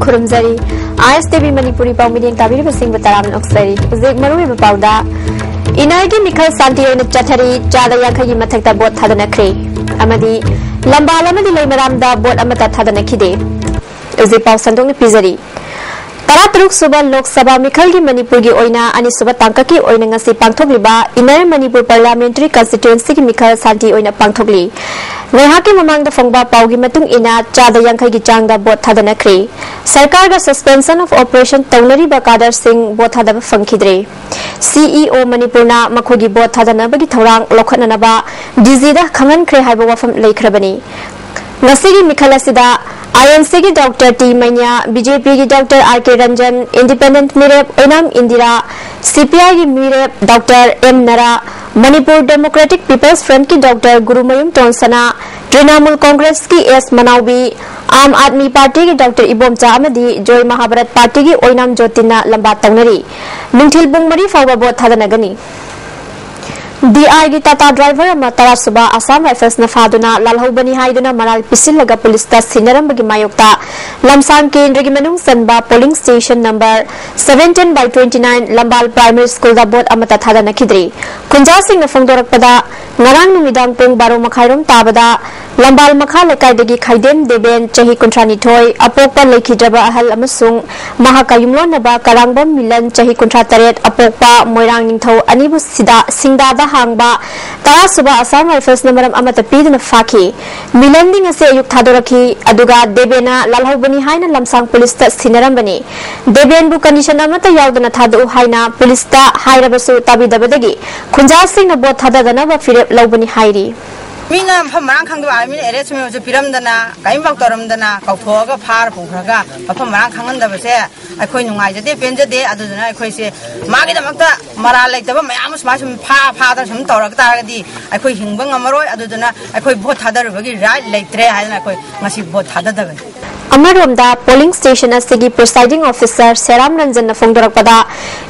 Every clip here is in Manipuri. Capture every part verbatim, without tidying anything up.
ꯈꯨꯔꯨꯝꯖꯔꯤ꯫ ꯑꯥꯏ ꯑꯦꯁ ꯇꯤ ꯚꯤ ꯃꯅꯤꯄꯨꯔꯤ ꯄꯥꯎ ꯃꯤꯠꯌꯦꯡ ꯇꯥꯕꯤꯔꯤꯕꯁꯤꯡꯕꯨ ꯇꯔꯥꯝꯅ ꯑꯣꯛꯆꯔꯤ꯫ ꯍꯧꯖꯤꯛ ꯃꯔꯨꯑꯣꯏꯕ ꯄꯥꯎꯗ, ꯏꯅꯔꯒꯤ ꯃꯤꯈꯜ ꯁꯥꯟꯇꯤ ꯑꯣꯏꯅ ꯆꯠꯊꯔꯤ, ꯆꯥꯗ ꯌꯥꯡꯈꯩꯒꯤ ꯃꯊꯛꯇ ꯚꯣꯠ ꯊꯥꯗꯅꯈ꯭ꯔꯦ꯫ ꯑꯃꯗꯤ ꯂꯝꯕꯥꯜ ꯑꯃꯗꯤ ꯂꯩꯃꯔꯥꯝꯗ ꯚꯣꯠ ꯑꯃꯠꯇ ꯊꯥꯗꯅꯈꯤꯗꯦ꯫ ꯍꯧꯖꯤꯛ ꯄꯥꯎ ꯁꯟꯗꯣꯛꯅ ꯄꯤꯖꯔꯤ꯫ ꯇꯔꯥꯇꯔꯨꯛ ꯁꯨꯕ ꯂꯣꯛ ꯁꯚꯥ ꯃꯤꯈꯜꯒꯤ ꯃꯅꯤꯄꯨꯔꯒꯤ ꯑꯣꯏꯅ ꯑꯅꯤꯁꯨꯕ ꯇꯥꯡꯀꯛꯀꯤ ꯑꯣꯏꯅ ꯉꯁꯤ ꯄꯥꯡꯊꯣꯛꯂꯤꯕ ꯏꯟꯅꯔ ꯃꯅꯤꯄꯨꯔ ꯄꯥꯔꯂꯤꯌꯥꯃꯦꯟꯇꯔꯤ ꯀꯟꯁꯇꯤꯇ꯭ꯌꯨꯑꯦꯟꯁꯤꯒꯤ ꯃꯤꯈꯜ ꯁꯥꯟꯇꯤ ꯑꯣꯏꯅ ꯄꯥꯡꯊꯣꯛꯂꯤ꯫ ꯉꯥꯏꯍꯥꯛꯀꯤ ꯃꯃꯥꯡꯗ ꯐꯪꯕ ꯄꯥꯎꯒꯤ ꯃꯇꯨꯡ ꯏꯟꯅ ꯆꯥꯗ ꯌꯥꯡꯈꯩꯒꯤ ꯆꯥꯡꯗ ꯚꯣꯠ ꯊꯥꯗꯅꯈ꯭ꯔꯦ꯫ ꯁꯔꯀꯥꯔꯒ suspension of operation ꯇꯧꯅꯔꯤꯕ ꯀꯥꯗꯔꯁꯤꯡ ꯚꯣꯠ ꯊꯥꯗꯕ ꯐꯪꯈꯤꯗ꯭ꯔꯦ꯫ ꯁꯤ ꯏ ꯑꯣ ꯃꯅꯤꯄꯨꯔꯅ ꯃꯈꯣꯏꯒꯤ ꯚꯣꯠ ꯊꯥꯗꯅꯕꯒꯤ ꯊꯧꯔꯥꯡ ꯂꯧꯈꯠꯅꯅꯕ ꯗꯤ ꯖꯤꯗ ꯈꯪꯍꯟꯈ꯭ꯔꯦ ꯍꯥꯏꯕ ꯋꯥꯐꯝ ꯂꯩꯈ꯭ꯔꯕꯅꯤ꯫ ꯉꯁꯤꯒꯤ ꯃꯤꯈꯜ ꯑꯁꯤꯗ ꯑꯥꯏ ꯑꯦꯟ ꯁꯤꯒꯤ doctor T Meinya, B J ꯄꯤꯒꯤ doctor R K Ranjan, independent ꯃꯤꯔꯦꯞ ꯑꯣꯏꯅꯥꯝ ꯏꯟꯗꯤꯔꯥ, ꯁꯤ ꯄꯤ ꯑꯥꯏꯒꯤ ꯃꯤꯔꯦꯞ doctor M Nara, Manipur democratic peoples ꯐ꯭ꯔꯟꯠꯀꯤ ꯗꯣꯛꯇꯔ ꯒꯨꯔꯨꯃꯌꯨꯝ ꯇꯣꯟꯁꯅꯥ, ꯇ꯭ꯔꯤꯅꯥꯃꯨꯜ ꯀꯣꯡꯒ꯭ꯔꯦꯁꯀꯤ ꯑꯦꯁ ꯃꯅꯥꯎꯕꯤ, ꯑꯥꯝ ꯑꯥꯗꯃꯤ ꯄꯥꯔꯇꯤꯒꯤ ꯗꯣꯛꯇꯔ ꯏꯕꯣꯝꯆꯥ ꯑꯃꯗꯤ ꯖꯣꯏ ꯃꯍꯥꯚꯥꯔꯠ ꯄꯥꯔꯇꯤꯒꯤ ꯑꯣꯏꯅꯥꯝ ꯖꯣꯇꯤꯟꯅ ꯂꯝꯕꯥ ꯇꯧꯅꯔꯤ꯫ ꯅꯨꯡꯊꯤꯜ ꯄꯨꯡ ꯃꯔꯤ ꯐꯥꯎꯕ ꯚꯣꯠ ꯊꯥꯗꯅꯒꯅꯤ꯫ ꯗꯤ ꯑꯥꯏꯒꯤ ꯇꯥꯇꯥ ꯗ꯭ꯔꯥꯏꯚꯔ ꯑꯃ ꯇꯔꯥ ꯁꯨꯕ ꯑꯁꯥꯝ ꯔꯥꯏꯐꯜꯁꯅ ꯐꯥꯗꯨꯅ ꯂꯥꯜꯍꯧꯕꯅꯤ ꯍꯥꯏꯗꯨꯅ ꯃꯔꯥꯜ ꯄꯤꯁꯤꯜꯂꯒ ꯄꯨꯂꯤꯁꯇ ꯁꯤꯟꯅꯔꯝꯕꯒꯤ ꯃꯥꯌꯣꯛꯇ ꯂꯝꯁꯥꯡ ꯀꯦꯟꯗ꯭ꯔꯒꯤ ꯃꯅꯨꯡ ꯆꯟꯕ polling station number seventeen by twenty nine Lambal primary ꯁ꯭ꯀꯨꯜꯗ ꯚꯣꯠ ꯑꯃꯠꯇ ꯊꯥꯗꯅꯈꯤꯗ꯭ꯔꯤ꯫ ꯈꯨꯟꯖꯥꯁꯤꯡꯅ ꯐꯣꯡꯗꯣꯔꯛꯄꯗ, ꯉꯔꯥꯡ ꯅꯨꯃꯤꯗꯥꯡ ꯄꯨꯡ ꯕꯥꯔꯣ ꯃꯈꯥꯏꯔꯣꯝ ꯇꯥꯕꯗ ꯂꯝꯕꯥꯜ ꯃꯈꯥ ꯂꯩꯀꯥꯏꯗꯒꯤ ꯈꯥꯏꯗꯦꯝ ꯗꯦꯕꯦꯟ, ꯆꯍꯤ ꯀꯨꯟꯊ꯭ꯔꯥꯅꯤꯊꯣꯏ, ꯑꯄꯣꯛꯄ ꯂꯩꯈꯤꯗ꯭ꯔꯕ ꯑꯍꯜ, ꯑꯃꯁꯨꯡ ꯃꯍꯥꯛꯀ ꯌꯨꯝꯂꯣꯟꯅꯕ ꯀꯔꯥꯡꯕꯝ ꯃꯤꯂꯟ, ꯆꯍꯤ ꯀꯨꯟꯊ꯭ꯔꯥ ꯇꯔꯦꯠ, ꯑꯄꯣꯛꯄ ꯃꯣꯏꯔꯥꯡ ꯅꯤꯡꯊꯧ, ꯑꯅꯤꯕꯨ ꯁꯤꯗꯥ-, ꯁꯤꯡꯗꯥꯗ ꯍꯥꯡꯕ ꯇꯔꯥ ꯁꯨꯕ ꯑꯁꯥꯝ ꯔꯥꯏꯐꯜꯁꯅ ꯃꯔꯝ ꯑꯃꯠꯇ ꯄꯤꯗꯅ ꯐꯥꯈꯤ꯫ ꯃꯤꯂꯟꯗꯤ ꯉꯁꯤ ꯑꯌꯨꯛ ꯊꯥꯗꯣꯔꯛꯈꯤ, ꯑꯗꯨꯒ ꯗꯦꯕꯦꯟꯅ ꯂꯥꯜꯍꯧꯕꯅꯤ ꯍꯥꯏꯅ ꯂꯝꯁꯥꯡ ꯄꯨꯂꯤꯁꯇ ꯁꯤꯟꯅꯔꯝꯕꯅꯤ꯫ ꯗꯦꯕꯦꯟꯕꯨ ꯀꯟꯗꯤꯁꯟ ꯑꯃꯠꯇ ꯌꯥꯎꯗꯅ ꯊꯥꯗꯣꯛꯎ ꯍꯥꯏꯅ ꯄꯨꯂꯤꯁꯇ ꯍꯥꯏꯔꯕꯁꯨ ꯇꯥꯕꯤꯗꯕꯗꯒꯤ ꯈꯨꯟꯖꯥꯁꯤꯡꯅ ꯚꯣꯠ ꯊꯥꯗꯗꯅꯕ ꯐꯤꯔꯦꯞ ꯂꯧꯕꯅꯤ ꯍꯥꯏꯔꯤ꯫ ꯃꯤꯅ ꯃꯐꯝ ꯃꯔꯥꯡ ꯈꯪꯗꯕ ꯍꯥꯏ, ꯃꯤꯅ ꯑꯦꯔꯦꯁꯃꯦꯟꯁꯨ ꯄꯤꯔꯝꯗꯅ, ꯀꯔꯤꯝꯐꯥꯎ ꯇꯧꯔꯝꯗꯅ, ꯀꯧꯊꯣꯛꯑꯒ ꯐꯥꯔ ꯄꯨꯈ꯭ꯔꯒ ꯃꯐꯝ ꯃꯔꯥꯡ ꯈꯪꯍꯟꯗꯕꯁꯦ ꯑꯩꯈꯣꯏ ꯅꯨꯡꯉꯥꯏꯖꯗꯦ, ꯄꯦꯟꯖꯗꯦ꯫ ꯑꯗꯨꯗꯨꯅ ꯑꯩꯈꯣꯏꯁꯦ ꯃꯥꯒꯤꯗꯃꯛꯇ ꯃꯔꯥꯜ ꯂꯩꯇꯕ ꯃꯌꯥꯝ ꯑꯃ ꯁꯨꯃꯥꯏ ꯁꯨꯝ ꯐꯥ ꯐꯥꯗꯅ ꯁꯨꯝ ꯇꯧꯔꯛ ꯇꯥꯔꯒꯗꯤ ꯑꯩꯈꯣꯏ ꯍꯤꯡꯕ ꯉꯝꯃꯔꯣꯏ꯫ ꯑꯗꯨꯗꯨꯅ ꯑꯩꯈꯣꯏ ꯚꯣꯠ ꯊꯥꯗꯔꯨꯕꯒꯤ ꯔꯥꯏꯠ ꯂꯩꯇ꯭ꯔꯦ ꯍꯥꯏꯗꯅ ꯑꯩꯈꯣꯏ ꯉꯁꯤ ꯚꯣꯠ ꯊꯥꯗꯗꯕꯅꯤ꯫ ꯑꯃꯔꯣꯝꯗ, ꯄꯣꯂꯤꯡ ꯁ꯭ꯇꯦꯁꯟ ꯑꯁꯤꯒꯤ ꯄ꯭ꯔꯤꯁꯥꯏꯗꯤꯡ ꯑꯣꯐꯤꯁꯥꯔ ꯁꯦꯔꯥꯝ ꯔꯟꯖꯟꯅ ꯐꯣꯡꯗꯣꯔꯛꯄꯗ,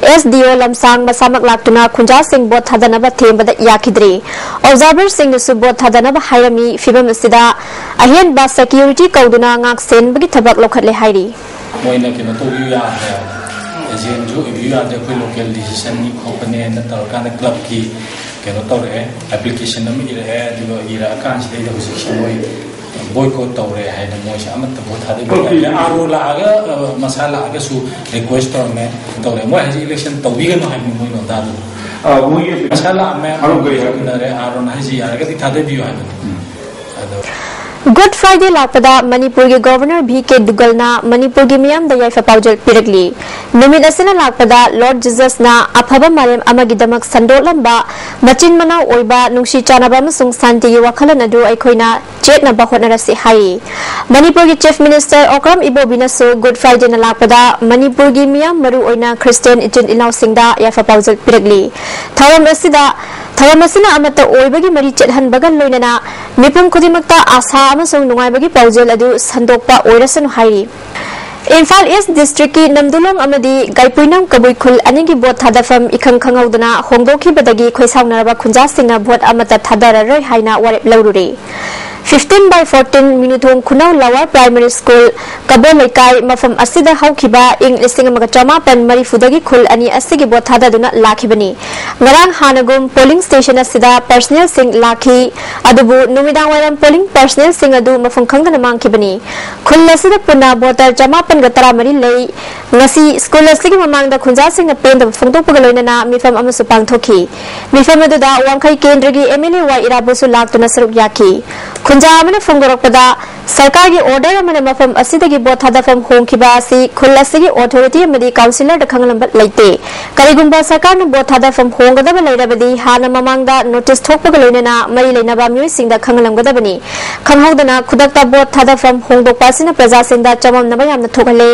ꯑꯦꯁ ꯗꯤ ꯑꯣ ꯂꯝꯁꯥꯡ ꯃꯁꯥꯃꯛ ꯂꯥꯛꯇꯨꯅ ꯈꯨꯟꯖꯥꯁꯤꯡ ꯚꯣꯠ ꯊꯥꯗꯅꯕ ꯊꯦꯝꯕꯗ ꯌꯥꯈꯤꯗ꯭ꯔꯤ꯫ ꯑꯣꯕꯖꯥꯔꯚꯔꯁꯤꯡꯅꯁꯨ ꯚꯣꯠ ꯊꯥꯗꯅꯕ ꯍꯥꯏꯔꯝꯃꯤ꯫ ꯐꯤꯚꯝ ꯑꯁꯤꯗ ꯑꯍꯦꯟꯕ ꯁꯦꯀ꯭ꯌꯨꯔꯤꯇꯤ ꯀꯧꯗꯨꯅ ꯉꯥꯛ ꯁꯦꯟꯕꯒꯤ ꯊꯕꯛ ꯂꯧꯈꯠꯂꯦ ꯍꯥꯏꯔꯤ꯫ ꯃꯣꯏꯅ ꯀꯩꯅꯣ ꯇꯧꯕꯤꯌꯨ ꯌꯥꯗ꯭ꯔꯦ, ꯑꯦꯖꯦꯟꯁꯨ ꯑꯣꯏꯕꯤꯌꯨ ꯌꯥꯗ꯭ꯔꯦ, ꯑꯩꯈꯣꯏ ꯂꯣꯀꯦꯜ ꯗꯤꯁꯤꯖꯟꯅꯤ ꯈꯣꯠꯄꯅꯦꯅ ꯇꯧꯔꯀꯥꯟꯗ ꯀ꯭ꯂꯕꯀꯤ ꯀꯩꯅꯣ ꯇꯧꯔꯛꯑꯦ, ꯑꯦꯄ꯭ꯂꯤꯀꯦꯁꯟ ꯑꯃ ꯏꯔꯛꯑꯦ꯫ ꯑꯗꯨꯒ ꯏꯔꯛꯑꯀꯥꯟꯁꯤꯗꯩꯗ ꯍꯧꯖꯤꯛꯁꯦ ꯃꯣꯏ ꯕꯣꯏꯀꯣꯠ ꯇꯧꯔꯦ ꯍꯥꯏꯅ ꯃꯣꯏꯁꯦ ꯑꯃꯠꯇ ꯚꯣꯠ ꯊꯥꯗꯕ ꯌꯥꯗ꯭ꯔꯦ꯫ ꯑꯥꯔ ꯑꯣ ꯂꯥꯛꯑꯒ, ꯑ, ꯃꯁꯥ ꯂꯥꯛꯑꯒꯁꯨ ꯔꯤꯀ꯭ꯋꯦꯁ ꯇꯧꯔꯝꯃꯦ, ꯇꯧꯔꯦ꯫ ꯃꯣꯏ ꯍꯧꯖꯤꯛ ꯏꯂꯦꯛꯁꯟ ꯇꯧꯕꯤꯒꯅꯨ ꯍꯥꯏꯕꯅꯤ ꯃꯣꯏ ꯅꯣꯗꯥꯗꯨ꯫ ꯑ, ꯃꯣꯏꯒꯤ ꯃꯁꯥ ꯂꯥꯛꯑꯝꯃꯦ, ꯑꯥꯔ ꯑꯣ ꯀꯔꯤ ꯍꯥꯏꯕꯅꯣ? ꯎꯅꯔꯦ, ꯑꯥꯔ ꯑꯣꯅ ꯍꯥꯏꯁꯤ ꯌꯥꯔꯒꯗꯤ ꯊꯥꯗꯕꯤꯌꯨ ꯍꯥꯏꯕꯅꯤ꯫ ꯎꯝ꯫ ꯑꯗꯣ Good Friday ꯂꯥꯛꯄꯗ ꯃꯅꯤꯄꯨꯔꯒꯤ ꯒꯣꯚꯔꯅꯔ ꯚꯤ ꯀꯦ ꯗꯨꯒꯜꯅ ꯃꯅꯤꯄꯨꯔꯒꯤ ꯃꯤꯌꯥꯝꯗ ꯌꯥꯏꯐ ꯄꯥꯎꯖꯦꯜ ꯄꯤꯔꯛꯂꯤ꯫ ꯅꯨꯃꯤꯠ ꯑꯁꯤꯅ ꯂꯥꯛꯄꯗ ꯂꯣꯔꯗ ꯖꯤꯖꯁꯅ ꯑꯐꯕ ꯃꯥꯂꯦꯝ ꯑꯃꯒꯤꯗꯃꯛ ꯁꯟꯗꯣꯛꯂꯝꯕ ꯃꯆꯤꯟ ꯃꯅꯥꯎ ꯑꯣꯏꯕ ꯅꯨꯡꯁꯤ ꯆꯥꯟꯅꯕ ꯑꯃꯁꯨꯡ ꯁꯥꯟꯇꯤꯒꯤ ꯋꯥꯈꯜꯂꯣꯟ ꯑꯗꯨ ꯑꯩꯈꯣꯏꯅ ꯆꯦꯠꯅꯕ ꯍꯣꯠꯅꯔꯁꯤ ꯍꯥꯏ꯫ ꯃꯅꯤꯄꯨꯔꯒꯤ Chief Minister Okram ꯏꯕꯣꯕꯤꯅꯁꯨ Good Friday ꯅ ꯂꯥꯛꯄꯗ ꯃꯅꯤꯄꯨꯔꯒꯤ ꯃꯤꯌꯥꯝ, ꯃꯔꯨ ꯑꯣꯏꯅ ꯈ꯭ꯔꯤꯁꯇꯤꯌꯥꯟ ꯏꯆꯤꯟ ꯏꯅꯥꯎꯁꯤꯡꯗ ꯌꯥꯏꯐ ꯄꯥꯎꯖꯦꯜ ꯄꯤꯔꯛꯂꯤ꯫ ꯊꯧꯔꯝ ꯑꯁꯤꯗ, ꯊꯧꯔꯝ ꯑꯁꯤꯅ ꯑꯃꯠꯇ ꯑꯣꯏꯕꯒꯤ ꯃꯔꯤ ꯆꯠꯍꯟꯕꯒ ꯂꯣꯏꯅꯅ ꯃꯤꯄꯨꯝ ꯈꯨꯗꯤꯡꯃꯛꯇ ꯑꯥꯁꯥ ꯑꯃꯁꯨꯡ ꯅꯨꯡꯉꯥꯏꯕꯒꯤ ꯄꯥꯎꯖꯦꯜ ꯑꯗꯨ ꯁꯟꯗꯣꯛꯄ ꯑꯣꯏꯔꯁꯅꯨ ꯍꯥꯏꯔꯤ꯫ ꯏꯝꯐꯥꯜ ꯏꯁ ꯗꯤꯁꯇ꯭ꯔꯤꯛꯀꯤ ꯅꯝꯗꯨꯂꯣꯡ ꯑꯃꯗꯤ ꯒꯥꯏꯄꯨꯏꯅꯝ ꯀꯕꯨꯏ ꯈꯨꯜ ꯑꯅꯤꯒꯤ ꯚꯣꯠ ꯊꯥꯗꯐꯝ ꯏꯈꯪ ꯈꯪꯍꯧꯗꯅ ꯍꯣꯡꯗꯣꯛꯈꯤꯕꯗꯒꯤ ꯈꯣꯏꯁꯥꯎꯅꯔꯕ ꯈꯨꯟꯖꯥꯁꯤꯡꯅ ꯚꯣꯠ ꯑꯃꯠꯇ ꯊꯥꯗꯔꯔꯣꯏ ꯍꯥꯏꯅ ꯋꯥꯔꯦꯞ ꯂꯧꯔꯨꯔꯦ꯫ Fifteen by fourteen ꯃꯤꯅꯨꯊꯣꯡ ꯈꯨꯅꯧ Lower Primary School, ꯀꯕꯣ ꯂꯩꯀꯥꯏ, ꯃꯐꯝ ꯑꯁꯤꯗ ꯍꯧꯈꯤꯕ ꯏꯪ ꯂꯤꯁꯤꯡ ꯑꯃꯒ ꯆꯃꯥꯄꯟ ꯃꯔꯤꯐꯨꯗꯒꯤ ꯈꯨꯜ ꯑꯅꯤ ꯑꯁꯤꯒꯤ ꯚꯣꯠ ꯊꯥꯗꯗꯨꯅ ꯂꯥꯛꯈꯤꯕꯅꯤ꯫ ꯉꯔꯥꯡ ꯍꯥꯟꯅꯒꯨꯝ polling station ꯑꯁꯤꯗ personnel ꯁꯤꯡ ꯂꯥꯛꯈꯤ, ꯑꯗꯨꯕꯨ ꯅꯨꯃꯤꯗꯥꯡꯋꯥꯏꯔꯝ polling personnel ꯁꯤꯡ ꯑꯗꯨ ꯃꯐꯝ ꯈꯪꯗꯅ ꯃꯥꯡꯈꯤꯕꯅꯤ꯫ ꯈꯨꯜ ꯑꯁꯤꯗ ꯄꯨꯟꯅ voter ꯆꯃꯥꯄꯟꯒ ꯇꯔꯥꯃꯔꯤ ꯂꯩ꯫ ꯉꯁꯤ school ꯑꯁꯤꯒꯤ ꯃꯃꯥꯡꯗ ꯈꯨꯟꯖꯥꯁꯤꯡꯅ ꯄꯦꯟꯗꯕ ꯐꯣꯡꯗꯣꯛꯄꯒ ꯂꯣꯏꯅꯅ ꯃꯤꯐꯝ ꯑꯃꯁꯨ ꯄꯥꯡꯊꯣꯛꯈꯤ꯫ ꯃꯤꯐꯝ ꯑꯗꯨꯗ ꯋꯥꯡꯈꯩ ꯀꯦꯟꯗ꯭ꯔꯒꯤ ꯑꯦꯝ ꯑꯦꯜ ꯑꯦ ꯋꯥꯏ ꯏꯔꯥꯕꯣꯠꯁꯨ ꯂꯥꯛꯇꯨꯅ ꯁꯔꯨꯛ ꯌꯥꯈꯤ꯫ ꯈꯨꯟꯖꯥ ꯑꯃꯅ ꯐꯣꯡꯗꯣꯔꯛꯄꯗ, ꯁꯔꯀꯥꯔꯒꯤ order ꯑꯃꯅ ꯃꯐꯝ ꯑꯁꯤꯗꯒꯤ ꯚꯣꯠ ꯊꯥꯗꯐꯝ ꯍꯣꯡꯈꯤꯕ ꯑꯁꯤ ꯈꯨꯜ ꯑꯁꯤꯒꯤ authority ꯑꯃꯗꯤ councillor ꯗ ꯈꯪꯍꯜꯂꯝꯕ ꯂꯩꯇꯦ꯫ ꯀꯔꯤꯒꯨꯝꯕ ꯁꯔꯀꯥꯔꯅ ꯚꯣꯠ ꯊꯥꯗꯐꯝ ꯍꯣꯡꯒꯗꯕ ꯂꯩꯔꯕꯗꯤ, ꯍꯥꯟꯅ ꯃꯃꯥꯡꯗ notice ꯊꯣꯛꯄꯒ ꯂꯣꯏꯅꯅ ꯃꯔꯤ ꯂꯩꯅꯕ ꯃꯤꯑꯣꯏꯁꯤꯡꯗ ꯈꯪꯍꯜꯂꯝꯒꯗꯕꯅꯤ꯫ ꯈꯪꯍꯧꯗꯅ ꯈꯨꯗꯛꯇ ꯚꯣꯠ ꯊꯥꯗꯐꯝ ꯍꯣꯡꯗꯣꯛꯄ ꯑꯁꯤꯅ ꯄ꯭ꯔꯖꯥꯁꯤꯡꯗ ꯆꯃꯝꯅꯕ ꯌꯥꯝꯅ ꯊꯣꯛꯍꯜꯂꯦ꯫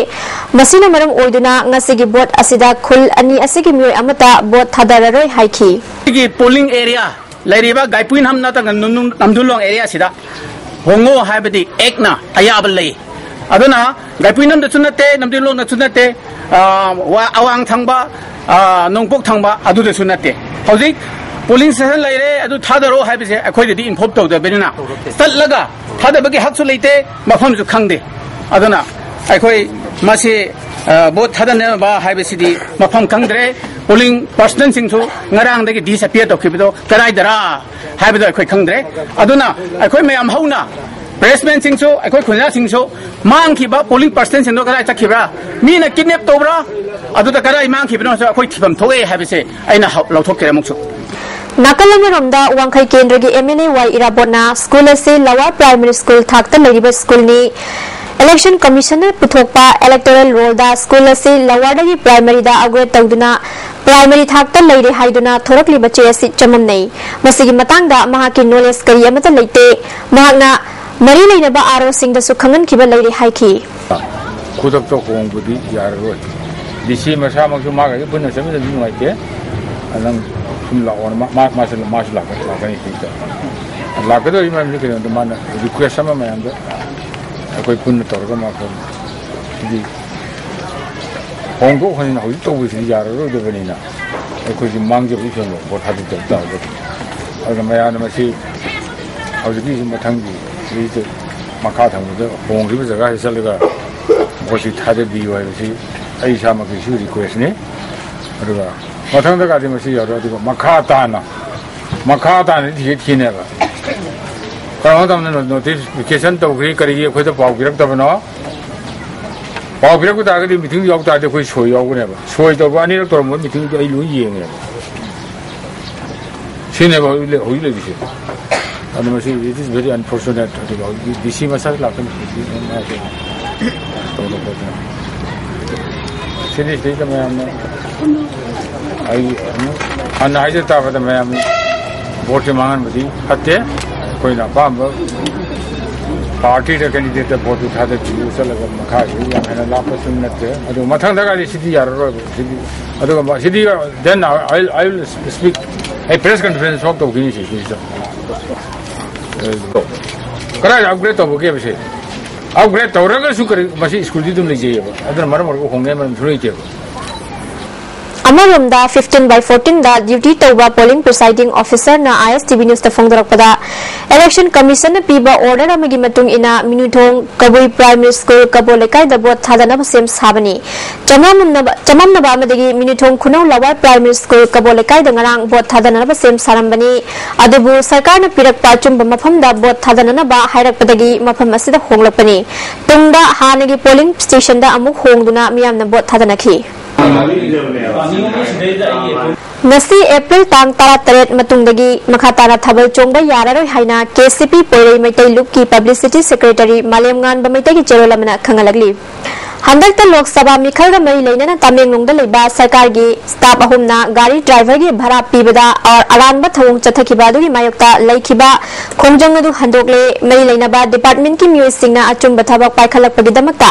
ꯃꯁꯤꯅ ꯃꯔꯝ ꯑꯣꯏꯗꯨꯅ ꯉꯁꯤꯒꯤ ꯚꯣꯠ ꯑꯁꯤꯗ ꯈꯨꯜ ꯑꯅꯤ ꯑꯁꯤꯒꯤ ꯃꯤꯑꯣꯏ ꯑꯃꯠꯇ ꯚꯣꯠ ꯊꯥꯗꯔꯔꯣꯏ ꯍꯥꯏꯈꯤ꯫ ꯑꯩꯒꯤ polling area ꯂꯩꯔꯤꯕ ꯒꯥꯏꯄꯨꯏꯅꯝ ꯅꯠꯇ꯭ꯔꯒ ꯅꯝꯗꯨ-, ꯅꯝꯗꯨꯂꯣꯡ area ꯁꯤꯗ ꯍꯣꯡꯉꯣ ꯍꯥꯏꯕꯗꯤ act ꯅ ꯑꯌꯥꯕ ꯂꯩ꯫ ꯑꯗꯨꯅ ꯒꯥꯏꯄꯨꯏꯅꯝꯗꯁꯨ ꯅꯠꯇꯦ, ꯅꯝꯗꯤꯡꯂꯣꯡꯗꯁꯨ ꯅꯠꯇꯦ, ꯑ, ꯋꯥ-, ꯑꯋꯥꯡ ꯊꯪꯕ, ꯑ, ꯅꯣꯡꯄꯣꯛ ꯊꯪꯕ ꯑꯗꯨꯗꯁꯨ ꯅꯠꯇꯦ꯫ ꯍꯧꯖꯤꯛ ꯄꯣꯂꯤꯡ ꯁ꯭ꯇꯦꯁꯟ ꯂꯩꯔꯦ, ꯑꯗꯨ ꯊꯥꯗꯔꯣ ꯍꯥꯏꯕꯁꯦ ꯑꯩꯈꯣꯏꯗꯗꯤ ꯏꯟꯐꯣꯔꯝ ꯇꯧꯗꯕꯅꯤꯅ, ꯆꯠꯂꯒ ꯊꯥꯗꯕꯒꯤ ꯍꯛꯁꯨ ꯂꯩꯇꯦ, ꯃꯐꯝꯁꯨ ꯈꯪꯗꯦ꯫ ꯑꯗꯨꯅ ꯑꯩꯈꯣꯏ ꯃꯁꯤ, ꯑ, ꯚꯣꯠ ꯊꯥꯗꯅꯕ ꯍꯥꯏꯕꯁꯤꯗꯤ ꯃꯐꯝ ꯈꯪꯗ꯭ꯔꯦ꯫ ꯄꯣꯂꯤꯡ ꯄꯥꯔꯁꯟꯁꯤꯡꯁꯨ ꯉꯔꯥꯡꯗꯒꯤ ꯗꯤꯁꯑꯄꯤꯌꯔ ꯇꯧꯈꯤꯕꯗꯣ ꯀꯗꯥꯏꯗꯔꯥ ꯍꯥꯏꯕꯗꯣ ꯑꯩꯈꯣꯏ ꯈꯪꯗ꯭ꯔꯦ꯫ ꯑꯗꯨꯅ ꯑꯩꯈꯣꯏ ꯃꯌꯥꯝ ꯍꯧꯅ, ꯄ꯭ꯔꯦꯁꯃꯦꯟꯁꯤꯡꯁꯨ, ꯑꯩꯈꯣꯏ ꯈꯨꯟꯖꯥꯁꯤꯡꯁꯨ ꯃꯥꯡꯈꯤꯕ ꯄꯣꯂꯤꯡ ꯄꯥꯔꯁꯟꯁꯤꯡꯗꯣ ꯀꯗꯥꯏ ꯆꯠꯈꯤꯕ꯭ꯔꯥ, ꯃꯤꯅ ꯀꯤꯗꯅꯦꯞ ꯇꯧꯕ꯭ꯔꯥ, ꯑꯗꯨꯗ ꯀꯗꯥꯏ ꯃꯥꯡꯈꯤꯕꯅꯣꯁꯨ ꯑꯩꯈꯣꯏ ꯊꯤꯐꯝ ꯊꯣꯛꯑꯦ ꯍꯥꯏꯕꯁꯦ ꯑꯩꯅ ꯍꯧ-, ꯂꯧꯊꯣꯛꯆꯔꯦ ꯑꯃꯨꯛꯁꯨ꯫ ꯅꯥꯀꯜ ꯑꯃꯔꯣꯝꯗ ꯋꯥꯡꯈꯩ ꯀꯦꯟꯗ꯭ꯔꯒꯤ ꯑꯦꯝ ꯑꯦꯟ ꯑꯦ ꯋꯥꯏ ꯏꯔꯥꯕꯣꯠꯅ ꯁ꯭ꯀꯨꯜ ꯑꯁꯤ ꯂꯋꯥꯔ ꯄ꯭ꯔꯥꯏꯃꯔꯤ ꯁ꯭ꯀꯨꯜ ꯊꯥꯛꯇ ꯂꯩꯔꯤꯕ ꯁ꯭ꯀꯨꯜꯅꯤ, ꯏꯂꯦꯛꯁꯟ ꯀꯃꯤꯁꯟꯅ ꯄꯨꯊꯣꯛꯄ ꯏꯂꯦꯛꯇꯣꯔꯦꯜ ꯔꯣꯜꯗ ꯁ꯭ꯀꯨꯜ ꯑꯁꯤ ꯂꯋꯥꯔꯗꯒꯤ ꯄ꯭ꯔꯥꯏꯃꯔꯤꯗ ꯑꯞꯒ꯭ꯔꯦꯗ ꯇꯧꯗꯨꯅ ꯄ꯭ꯔꯥꯏꯃꯔꯤ ꯊꯥꯛꯇ ꯂꯩꯔꯦ ꯍꯥꯏꯗꯨꯅ ꯊꯣꯔꯛꯂꯤꯕ ꯆꯦ ꯑꯁꯤ ꯆꯃꯝꯅꯩ꯫ ꯃꯁꯤꯒꯤ ꯃꯇꯥꯡꯗ ꯃꯍꯥꯛꯀꯤ ꯅꯣꯂꯦꯖ ꯀꯔꯤ ꯑꯃꯠꯇ ꯂꯩꯇꯦ꯫ ꯃꯍꯥꯛꯅ ꯃꯔꯤ ꯂꯩꯅꯕ ꯑꯥꯔ ꯑꯣꯁꯤꯡꯗꯁꯨ ꯈꯪꯍꯟꯈꯤꯕ ꯂꯩꯔꯦ ꯍꯥꯏꯈꯤ꯫ ꯈꯨꯗꯛꯇ ꯍꯣꯡꯕꯗꯤ ꯌꯥꯔꯔꯣꯏ꯫ ꯗꯤ ꯁꯤ ꯃꯁꯥꯃꯛꯁꯨ ꯃꯥꯒ ꯑꯩꯒ ꯄꯨꯟꯅ ꯆꯠꯃꯤꯟꯅꯕꯗꯤ ꯅꯨꯡꯉꯥꯏꯇꯦ꯫ ꯅꯪ ꯁꯨꯝ ꯂꯥꯛꯑꯣꯅ ꯃꯥ-, ꯃꯥ-, ꯃꯥꯁꯨ, ꯃꯥꯁꯨ ꯂꯥꯛꯀꯅꯤ, ꯂꯥꯛꯀꯅꯤ ꯁꯤꯗ꯫ ꯂꯥꯛꯀꯗꯧꯔꯤ ꯃꯔꯝꯁꯤ ꯀꯩꯅꯣꯗ ꯃꯥꯅ ꯔꯤꯀ꯭ꯋꯦꯁ ꯑꯃ ꯃꯌꯥꯝꯗ ꯑꯩꯈꯣꯏ ꯄꯨꯟꯅ ꯇꯧꯔꯒ ꯃꯥ ꯁꯤꯗꯤ ꯍꯣꯡꯗꯣꯛ ꯍꯣꯡꯖꯤꯟ ꯍꯧꯖꯤꯛ ꯇꯧꯕꯁꯤꯗꯤ ꯌꯥꯔꯔꯣꯏꯗꯕꯅꯤꯅ ꯑꯩꯈꯣꯏꯁꯨ ꯃꯥꯡꯖꯕꯒꯤ ꯐꯤꯕꯝꯗ ꯚꯣꯠ ꯊꯥꯗ ꯇꯧ ꯇꯥꯔꯒꯗꯤ꯫ ꯑꯗꯨꯅ ꯃꯌꯥꯝꯅ ꯃꯁꯤ ꯍꯧꯖꯤꯛꯀꯤ ꯃꯊꯪꯒꯤ ꯁꯤꯗꯩꯗ ꯃꯈꯥ ꯊꯪꯕꯗ ꯍꯣꯡꯈ꯭ꯔꯤꯕ ꯖꯒꯥꯁꯤ ꯆꯠꯂꯒ ꯚꯣꯠꯁꯤ ꯊꯥꯗꯕꯤꯌꯨ ꯍꯥꯏꯕꯁꯤ ꯑꯩ ꯏꯁꯥꯃꯛꯀꯤꯁꯨ ꯔꯤꯀ꯭ꯋꯦꯁꯅꯤ꯫ ꯑꯗꯨꯒ ꯃꯊꯪꯗꯒꯗꯤ ꯃꯁꯤ ꯌꯥꯔꯣꯏ꯫ ꯑꯗꯨꯒ ꯃꯈꯥ ꯇꯥꯅ, ꯃꯈꯥ ꯇꯥꯅꯗꯤ ꯊꯤꯒꯠꯈꯤꯅꯦꯕ꯫ ꯀꯔꯝꯕ ꯃꯇꯝꯗ ꯅꯣꯇꯤꯐꯤꯀꯦꯁꯟ ꯇꯧꯈ꯭ꯔꯤ, ꯀꯔꯤꯒꯤ ꯑꯩꯈꯣꯏꯗ ꯄꯥꯎ ꯄꯤꯔꯛꯇꯕꯅꯣ? ꯄꯥꯎ ꯄꯤꯔꯛꯄ ꯇꯥꯔꯒꯗꯤ ꯃꯤꯇꯤꯡ ꯌꯥꯎ ꯇꯥꯔꯗꯤ ꯑꯩꯈꯣꯏ ꯁꯣꯏ ꯌꯥꯎꯒꯅꯦꯕ꯫ ꯁꯣꯏ ꯇꯧꯕ ꯑꯅꯤꯔꯛ ꯇꯧꯔꯝꯕ ꯃꯤꯇꯤꯡꯗꯣ ꯑꯩ ꯂꯣꯏ ꯌꯦꯡꯉꯦꯕ꯫ ꯁꯤꯅꯦꯕ ꯍꯧꯖꯤꯛ ꯂꯩ-, ꯍꯧꯖꯤꯛ ꯂꯩꯔꯤꯁꯦ꯫ ꯑꯗꯨ ꯃꯁꯤ, it is very unfortunate꯫ ꯑꯗꯨꯒ ꯍꯧꯖꯤꯛ ꯗꯤ ꯁꯤ ꯃꯁꯥꯁꯨ ꯂꯥꯛꯀꯅꯤ꯫ ꯇꯧꯗꯅ ꯈꯣꯠꯇꯅ꯫ ꯁꯤꯗꯤ ꯁꯤꯗꯩꯗ ꯃꯌꯥꯝꯅ ꯑꯩ ꯑꯃꯨꯛ ꯍꯟꯅ ꯍꯥꯏꯖ ꯇꯥꯕꯗ ꯃꯌꯥꯝ ꯚꯣꯠꯁꯦ ꯃꯥꯡꯍꯟꯕꯗꯤ ꯐꯠꯇꯦ꯫ ꯑꯩꯈꯣꯏꯅ ꯑꯄꯥꯝꯕ ꯄꯥꯔꯇꯤꯗ, ꯀꯦꯟꯗꯤꯗꯦꯠꯇ ꯚꯣꯠꯇꯨ ꯊꯥꯗꯕꯤꯌꯨ ꯆꯠꯂꯒ ꯃꯈꯥꯁꯤ ꯌꯥꯝ ꯍꯦꯟꯅ ꯂꯥꯞꯄꯁꯨ ꯅꯠꯇꯦ꯫ ꯑꯗꯨ ꯃꯊꯪꯗꯒꯗꯤ ꯁꯤꯗꯤ ꯌꯥꯔꯔꯣꯏꯕ꯫ ꯁꯤꯗꯤ, ꯑꯗꯨꯒ ꯃ-, ꯁꯤꯗꯤ then I, I will speak, ꯑꯩ ꯄ꯭ꯔꯦꯁ ꯀꯟꯐꯔꯦꯟꯁ ꯊꯣꯛ ꯇꯧꯈꯤꯅꯤ ꯁꯤ, ꯁꯤꯗ꯫ ꯀꯗꯥꯏꯗ ꯑꯞꯒ꯭ꯔꯦꯗ ꯇꯧꯕꯒꯦꯕ ꯁꯤ? ꯑꯞꯒ꯭ꯔꯦꯗ ꯇꯧꯔꯒꯁꯨ ꯀꯔꯤ, ꯃꯁꯤ ꯁ꯭ꯀꯨꯜꯗꯤ ꯑꯗꯨꯝ ꯂꯩꯖꯩꯑꯕ, ꯑꯗꯨꯅ ꯃꯔꯛ ꯃꯔꯛ ꯍꯣꯡꯅꯤꯡꯉꯥꯏ ꯃꯔꯝꯁꯨ ꯂꯩꯇꯦꯕ꯫ ꯑꯃꯔꯣꯝꯗ, fifteen by fourteen the duty ꯇꯧꯕ polling presiding officer ꯅ ISTV news ꯇ ꯐꯣꯡꯗꯣꯔꯛꯄꯗ, election commission ꯅ ꯄꯤꯕ order ꯑꯃꯒꯤ ꯃꯇꯨꯡ ꯏꯟꯅ ꯃꯤꯅꯨꯊꯣꯡ ꯀꯕꯨꯏ primary school ꯀꯕꯣ ꯂꯩꯀꯥꯏꯗ vote ꯊꯥꯗꯅꯕ ꯁꯦꯝ ꯁꯥꯕꯅꯤ꯫ ꯆꯃꯝꯅꯕ, ꯆꯃꯝꯅꯕ ꯑꯃꯗꯒꯤ ꯃꯤꯅꯨꯊꯣꯡ ꯈꯨꯅꯧ lower primary school ꯀꯕꯣ ꯂꯩꯀꯥꯏꯗ ꯉꯔꯥꯡ vote ꯊꯥꯗꯅꯅꯕ ꯁꯦꯝ ꯁꯥꯔꯝꯕꯅꯤ꯫ ꯑꯗꯨꯕꯨ ꯁꯔꯀꯥꯔꯅ ꯄꯤꯔꯛꯄ ꯑꯆꯨꯝꯕ ꯃꯐꯝꯗ vote ꯊꯥꯗꯅꯅꯕ ꯍꯥꯏꯔꯛꯄꯗꯒꯤ ꯃꯐꯝ ꯑꯁꯤꯗ ꯍꯣꯡꯂꯛꯄꯅꯤ꯫ ꯇꯨꯡꯗ ꯍꯥꯟꯅꯒꯤ polling station ꯗ ꯑꯃꯨꯛ ꯍꯣꯡꯗꯨꯅ ꯃꯤꯌꯥꯝꯅ vote ꯊꯥꯗꯅꯈꯤ꯫ ꯉꯁꯤ April ꯇꯥꯡ ꯇꯔꯥꯇꯔꯦꯠ ꯃꯇꯨꯡꯗꯒꯤ ꯃꯈꯥ ꯇꯥꯅ ꯊꯥꯕꯜ ꯆꯣꯡꯕ ꯌꯥꯔꯔꯣꯏ ꯍꯥꯏꯅ KCP ꯄꯣꯏꯔꯩ ꯃꯩꯇꯩ ꯂꯨꯞꯀꯤ publicity secretary ꯃꯥꯂꯦꯝꯉꯥꯟꯕ ꯃꯩꯇꯩꯒꯤ ꯆꯦꯔꯣꯜ ꯑꯃꯅ ꯈꯪꯍꯜꯂꯛꯂꯤ꯫ ꯍꯟꯗꯛꯇ ꯂꯣꯛ ꯁꯚꯥ ꯃꯤꯈꯜꯒ ꯃꯔꯤ ꯂꯩꯅꯅ ꯇꯃꯦꯡꯂꯣꯡꯗ ꯂꯩꯕ ꯁꯔꯀꯥꯔꯒꯤ staff ꯑꯍꯨꯝꯅ ꯒꯥꯔꯤ driver ꯒꯤ ꯚꯔꯥ ꯄꯤꯕꯗ ꯑꯔꯥꯟꯕ ꯊꯧꯑꯣꯡ ꯆꯠꯊꯈꯤꯕ ꯑꯗꯨꯒꯤ ꯃꯥꯌꯣꯛꯇ ꯂꯩꯈꯤꯕ ꯈꯣꯡꯖꯪ ꯑꯗꯨ ꯍꯟꯗꯣꯛꯂꯦ꯫ ꯃꯔꯤ ꯂꯩꯅꯕ department ꯀꯤ ꯃꯤꯑꯣꯏꯁꯤꯡꯅ ꯑꯆꯨꯝꯕ ꯊꯕꯛ ꯄꯥꯏꯈꯠꯂꯛꯄꯒꯤꯗꯃꯛꯇ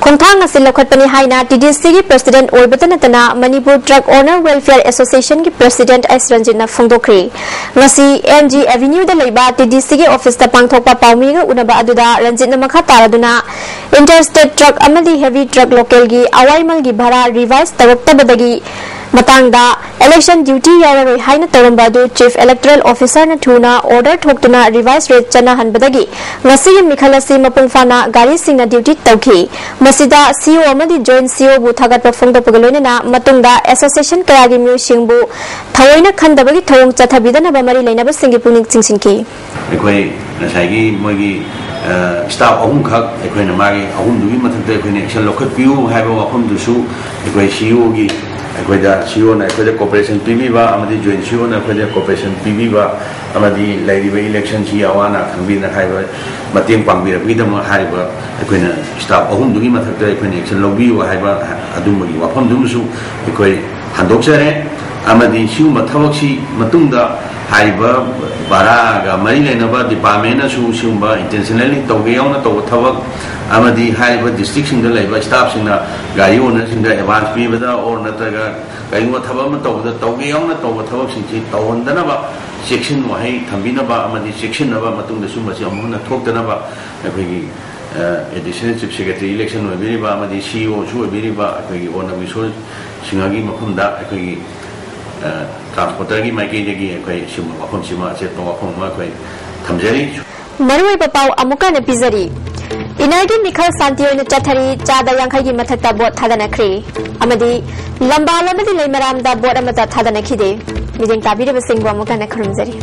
ꯈꯣꯡꯊꯥꯡ ꯑꯁꯤ ꯂꯧꯈꯠꯄꯅꯤ ꯍꯥꯏꯅ TDC ꯒꯤ president ꯑꯣꯏꯕꯇ ꯅꯠꯇꯅ Manipur Truck Owner Welfare Association ꯒꯤ president S ꯔꯟꯖꯤꯠꯅ ꯐꯣꯡꯗꯣꯛꯈ꯭ꯔꯤ꯫ ꯉꯁꯤ ꯑꯦꯝ ꯖꯤ ꯑꯦꯚꯤꯅ꯭ꯌꯨꯗ ꯂꯩꯕ TDC ꯒꯤ office ꯇ ꯄꯥꯡꯊꯣꯛꯄ ꯄꯥꯎꯃꯤꯒ ꯎꯅꯕ ꯑꯗꯨꯗ ꯔꯟꯖꯤꯠꯅ ꯃꯈꯥ ꯇꯥꯔꯗꯨꯅ interstate truck ꯑꯃꯗꯤ heavy truck local ꯒꯤ ꯑꯋꯥꯏꯃꯜꯒꯤ ꯚꯔꯥ revise ꯇꯧꯔꯛꯇꯕꯗꯒꯤ ꯃꯇꯥꯡꯗ election duty ꯌꯥꯎꯔꯔꯣꯏ ꯍꯥꯏꯅ ꯇꯧꯔꯝꯕ ꯑꯗꯨ Chief Electoral Officer ꯅ ꯊꯨꯅ order ꯊꯣꯛꯇꯨꯅ revise rate ꯆꯠꯅꯍꯟꯕꯗꯒꯤ ꯉꯁꯤꯒꯤ ꯃꯤꯈꯜ ꯑꯁꯤ ꯃꯄꯨꯡ ꯐꯥꯅ ꯒꯥꯔꯤꯁꯤꯡꯅ duty ꯇꯧꯈꯤ꯫ ꯃꯁꯤꯗ C O ꯑꯃꯗꯤ joint C O ꯕꯨ ꯊꯥꯒꯠꯄ ꯐꯣꯡꯗꯣꯛꯄꯒ ꯂꯣꯏꯅꯅ ꯃꯇꯨꯡꯗ association ꯀꯌꯥꯒꯤ ꯃꯤꯑꯣꯏꯁꯤꯡꯕꯨ ꯊꯑꯣꯏꯅ ꯈꯟꯗꯕꯒꯤ ꯊꯧꯑꯣꯡ ꯆꯠꯊꯕꯤꯗꯅꯕ ꯃꯔꯤ ꯂꯩꯅꯕꯁꯤꯡꯒꯤ ꯄꯨꯛꯅꯤꯡ ꯆꯤꯡꯁꯤꯟꯈꯤ꯫ ꯑꯩꯈꯣꯏ ꯉꯁꯥꯏꯒꯤ ꯃꯣꯏꯒꯤ staff ꯑꯍꯨꯝꯈꯛ ꯑꯩꯈꯣꯏꯅ ꯃꯥꯒꯤ ꯑꯍꯨꯝꯗꯨꯒꯤ ꯃꯊꯛꯇ ꯑꯩꯈꯣꯏꯅ action ꯂꯧꯈꯠꯄꯤꯌꯨ ꯍꯥꯏꯕ ꯋꯥꯐꯝꯗꯨꯁꯨ ꯑꯩꯈꯣꯏ C E O ꯒꯤ ꯑꯩꯈꯣꯏꯗ C E O ꯅ ꯑꯩꯈꯣꯏꯗ cooperation ꯄꯤꯕꯤꯕ ꯑꯃꯗꯤ joint C E O ꯅ ꯑꯩꯈꯣꯏꯗ cooperation ꯄꯤꯕꯤꯕ ꯑꯃꯗꯤ ꯂꯩꯔꯤꯕ election ꯁꯤ ꯑꯋꯥ ꯑꯅꯥ ꯈꯪꯕꯤꯗꯅ ꯍꯥꯏꯕ ꯃꯇꯦꯡ ꯄꯥꯡꯕꯤꯔꯛꯄꯒꯤꯗꯃꯛ ꯍꯥꯏꯔꯤꯕ ꯑꯩꯈꯣꯏꯅ staff ꯑꯍꯨꯝꯗꯨꯒꯤ ꯃꯊꯛꯇ ꯑꯩꯈꯣꯏꯅ action ꯂꯧꯕꯤꯌꯨ ꯍꯥꯏꯕ ꯑꯗꯨꯝꯕꯒꯤ ꯋꯥꯐꯝꯗꯨꯃꯁꯨ ꯑꯩꯈꯣꯏ ꯍꯟꯗꯣꯛꯆꯔꯦ꯫ ꯑꯃꯗꯤ ꯁꯤꯒꯨꯝꯕ ꯊꯕꯛꯁꯤ ꯃꯇꯨꯡꯗ ꯍꯥꯏꯔꯤꯕ ꯚꯔꯥꯒ ꯃꯔꯤ ꯂꯩꯅꯕ department ꯅꯁꯨ ꯁꯤꯒꯨꯝꯕ intentionally ꯇꯧꯒꯦ ꯌꯥꯎꯅ ꯇꯧꯕ ꯊꯕꯛ ꯑꯃꯗꯤ ꯍꯥꯏꯔꯤꯕ district ꯁꯤꯡꯗ ꯂꯩꯕ staff ꯁꯤꯡꯅ ꯒꯥꯔꯤ owner ꯁꯤꯡꯗ advance ꯄꯤꯕꯗ or ꯅꯠꯇ꯭ꯔꯒ ꯀꯔꯤꯒꯨꯝꯕ ꯊꯕꯛ ꯑꯃ ꯇꯧꯕꯗ ꯇꯧꯒꯦ ꯌꯥꯎꯅ ꯇꯧꯕ ꯊꯕꯛꯁꯤꯡꯁꯤ ꯇꯧꯍꯟꯗꯅꯕ ꯆꯦꯛꯁꯤꯟ ꯋꯥꯍꯩ ꯊꯝꯕꯤꯅꯕ ꯑꯃꯗꯤ ꯆꯦꯛꯁꯤꯟꯅꯕ ꯃꯇꯨꯡꯗ ꯁꯤꯒꯨꯝꯕꯁꯤ ꯑꯃꯨꯛ ꯍꯟꯅ ꯊꯣꯛꯇꯅꯕ ꯑꯩꯈꯣꯏꯒꯤ ꯑꯦꯗꯤꯁꯅꯦꯜ ꯆꯤꯐ ꯁꯦꯀ꯭ꯔꯦꯇꯔꯤ ꯏꯂꯦꯛꯁꯟ ꯑꯣꯏꯕꯤꯔꯤꯕ ꯑꯃꯗꯤ ꯁꯤ ꯏ ꯑꯣꯁꯨ ꯑꯣꯏꯕꯤꯔꯤꯕ ꯑꯩꯈꯣꯏꯒꯤ ꯑꯣꯅ ꯕꯤꯁꯣꯏ ꯁꯤꯡꯍꯒꯤ ꯃꯐꯝꯗ ꯑꯩꯈꯣꯏꯒꯤ ꯇ꯭ꯔꯥꯟꯁꯄꯣꯔꯇꯔꯒꯤ ꯃꯥꯏꯀꯩꯗꯒꯤ ꯑꯩꯈꯣꯏ ꯁꯤꯒꯨꯝꯕ ꯋꯥꯐꯝꯁꯤꯃ ꯑꯆꯦꯠꯄ ꯋꯥꯐꯝ ꯑꯃ ꯑꯩꯈꯣꯏ ꯊꯝꯖꯔꯤ꯫ ꯃꯔꯨꯑꯣꯏꯕ ꯄꯥꯎ ꯑꯃꯨꯛꯀ ꯍꯟꯅ ꯄꯤꯖꯔꯤ꯫ ꯏꯅꯔꯒꯤ ꯃꯤꯈꯜ ꯁꯥꯟꯇꯤ ꯑꯣꯏꯅ ꯆꯠꯊꯔꯤ, ꯆꯥꯗ ꯌꯥꯡꯈꯩꯒꯤ ꯃꯊꯛꯇ ꯚꯣꯠ ꯊꯥꯗꯅꯈ꯭ꯔꯦ꯫ ꯑꯃꯗꯤ ꯂꯝꯕꯥꯜ ꯑꯃꯗꯤ ꯂꯩꯃꯔꯥꯝꯗ ꯚꯣꯠ ꯑꯃꯠꯇ ꯊꯥꯗꯅꯈꯤꯗꯦ꯫ ꯃꯤꯠꯌꯦꯡ ꯇꯥꯕꯤꯔꯤꯕꯁꯤꯡꯕꯨ ꯑꯃꯨꯛꯀ ꯍꯟꯅ ꯈꯨꯔꯨꯝꯖꯔꯤ꯫